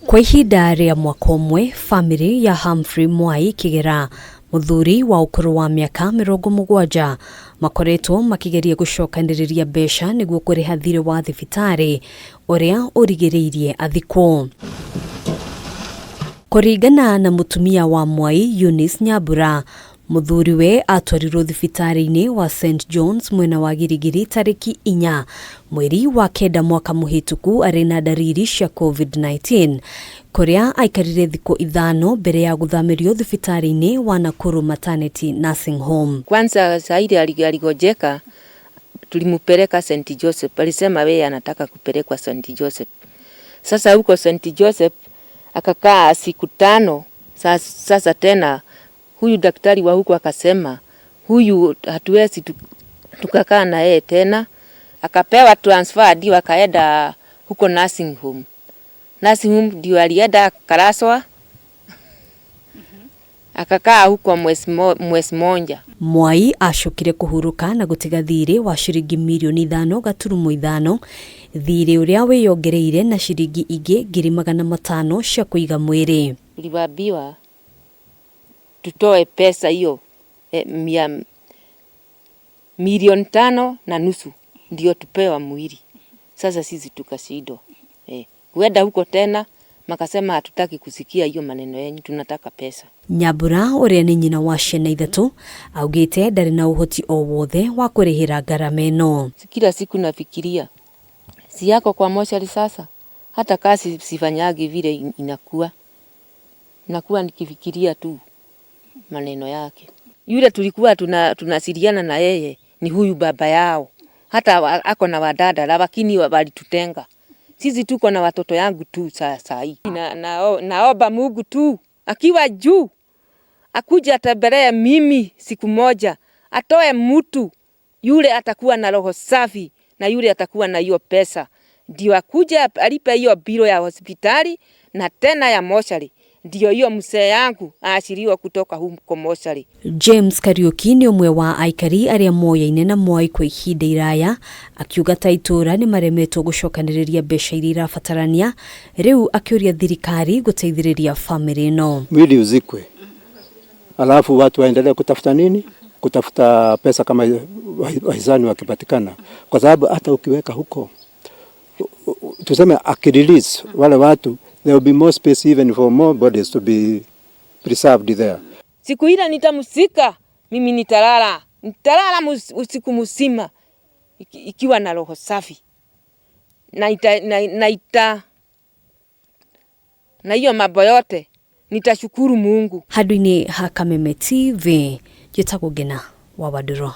Kwa ihinda rĩa mwaka ũmwe, bamĩrĩ ya Humphrey Mwai Kigera, mũthuri wa ũkũrũ wa mĩaka 70, makoretwo makĩgeria gũcokanĩrĩria mbeca nĩguo kũrĩha thirĩ wa thibitarĩ ũrĩa ũrigĩrĩirie athikwo. Kũringana na mũtumia wa Mwai, Eunice Nyambura, mũthuriwe atwarirwo thibitarĩ-inĩ wa St John's mwena wa Girigiri tarĩki 4 mweri wa 9 mwaka mũhĩtũku arĩ na ndariri cia COVID-19, kũrĩa aikarire thikũ 5 mbere ya gũthamĩrio thibitarĩ-inĩ wa Nakuru Maternity Nursing Home. Kwanza saa ile aligonjeka, tulimpeleka St Joseph. Alisema yeye anataka kupelekwa St Joseph. Sasa huko St Joseph akakaa siku 5. Sasa tena huyu daktari wa huko akasema huyu hatuwezi tukakaa na yeye tena. Akapewa transfer ndio akaenda huko nursing home. Nursing home ndio alienda akaraswa. Akakaa huko mwezi moja. Mwai acokire kũhurũka na gũtiga thirĩ wa ciringi mirioni 5.5, thirĩ ũrĩa wĩyongereire na ciringi ingĩ 500,000 cia kũiga mwĩrĩ. Tuliambiwa tutoe pesa hiyo milioni 5.5 ndio tupewa mwili. Sasa sisi tukashindwa. Kuenda huko tena makasema hatutaki kusikia hiyo maneno yenu, tunataka pesa. Nyambura ũrĩa nĩ nyina wa ciana 3 augĩte ndarĩ na ũhoti o wothe wa kũrĩhĩra ngarama ĩno. Kila siku nafikiria si yako kwa mochari sasa, hata kazi sifanyagi vile inakuwa. Nakuwa nikifikiria tu maneno yake. Yule tulikuwa tunasiliana na yeye ni huyu baba yao. Hata ako na wadada lakini walitutenga. Sisi tuko na watoto yangu tu saa hii. Naomba Mungu tu akiwa juu akuje atembelee mimi siku moja, atoe mtu yule atakuwa na roho safi na yule atakuwa na hiyo pesa, ndio akuje alipe hiyo bilo ya hospitali na tena ya mochari, ndio hiyo mzee yangu aachiliwe kutoka huko mochari. James Kariuki nĩ ũmwe wa aikari arĩa moyaine na Mwai kwa ihinda iraya, akiuga ta itũũra nĩ maremetwo gũcokanĩrĩria mbeca iria irabatarania, rĩu akĩũria thirikari gũteithĩrĩria bamĩrĩ ĩno. Mwili uzikwe, alafu watu waendelee kutafuta nini? Kutafuta pesa kama wahisani wakipatikana, kwa sababu hata ukiweka huko tuseme akirelease wale watu, there will be more space even for more bodies to be preserved there. Siku ile nitamsika mimi, nitalala usiku mzima ikiwa na roho safi na ita, na, na ita, na hiyo mambo yote nitashukuru Mungu. Handũ-inĩ ha Kameme TV, njĩtagwo Ngina wa Wandũrũ.